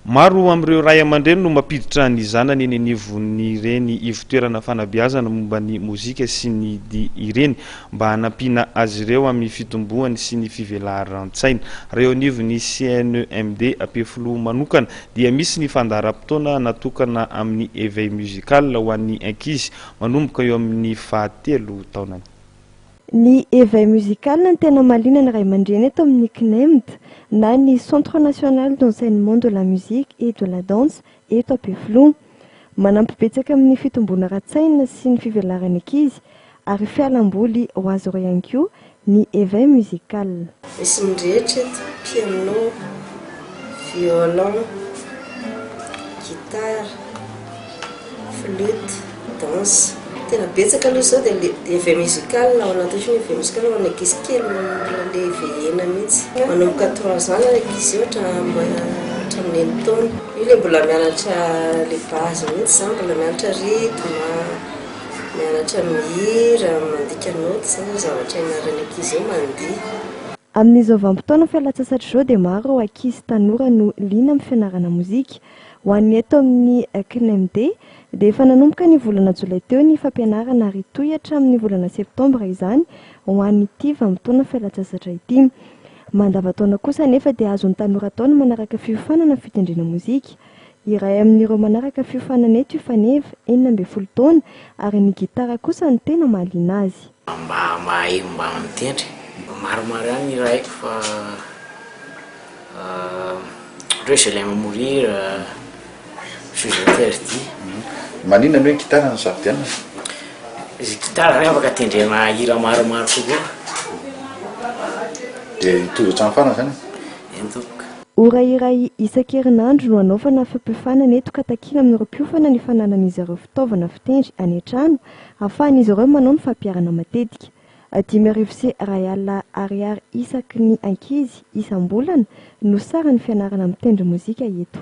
Maro amin'ireo ray aman-dreny no mampiditra ny zanany eny anivon'ireny ivon-toerana fanabeazana momba ny mozika sy ny dihy ireny mba hanampiana azy ireo amin'ny fitomboany sy ny fivelaran-tsaina. Raha eo anivon'ny CNEMD Ampefiloha manokana dia misy ny fandaharam-potoana natokana amin'ny éveil musical ho an'ny ankizy manomboka eo amin'ny fahatelo taonany. Ny éveil musical no tena mahaliana ny ray aman-dreny eto amin'ny CNEMD na ny Centre National d'Enseignement de la Musique et de la Danse eto Ampefiloha. Manampy betsaka amin'ny fitomboana ara-tsaina sy ny fivelaran'ny ankizy ary fialamboly ho azy ireo ihany koa ny éveil musical. Misy mirehitra eto, piano, violon, guitare. Flûte, danse. Tena betsaka aloha izao dia le éveil musical ao anatin'io foana éveil musical ho an'ny ankizy kely mbola le éveillena mihitsy. Manomboka trois ans ny ankizy io hatramin'ny enin-taona. Io le mbola mianatra le base mihitsy izany, mbola mianatra rythme, mianatra mihira, mandika naoty, izany zao zavatra ianaran'ny ankizy eo, mandihy. Amin'izao vanim-potoana fialan-tsasatra izao dia maro ireo ankizy sy tanora no liana amin'ny fianarana mozika. Ho an'ny eto amin'ny CNEMD dia efa nanomboka ny volana jolay teo ny fampianarana ary hitohy hatramin'ny volana septambra izany ho an'ity vanim-potoana fialan-tsasatra ity. Mandavantaona kosa anefa dia azon'ny tanora atao ny manaraka fiofanana fitendrena mozika. Iray amin'ireo manaraka fiofanana eto i Faneva, 16 taona, ary ny gitara kosa no tena mahaliana azy. Mba mahay mba mitendry. Maromaro ihany ny hira haiko fa ohatra hoe je l'aime mourir, je suis interdit. Maninona ny hoe gitara no safidianana? Gitara zany afaka tendrena hira maromaro kokoa. Dia hitovy hatramin'ny farany zany e? Eny tompoko. Ora iray isan-kerinandro no hanaovana fampiofanana eto ka takiana amin'ireo mpiofana ny fananan'izy ireo fitaovana fitendry any an-trano ahafahan'izy ireo manao ny fampiharana matetika. 1500 ariary isaky ny ankizy isam-bolana no saran'ny fianarana mitendry mozika eto.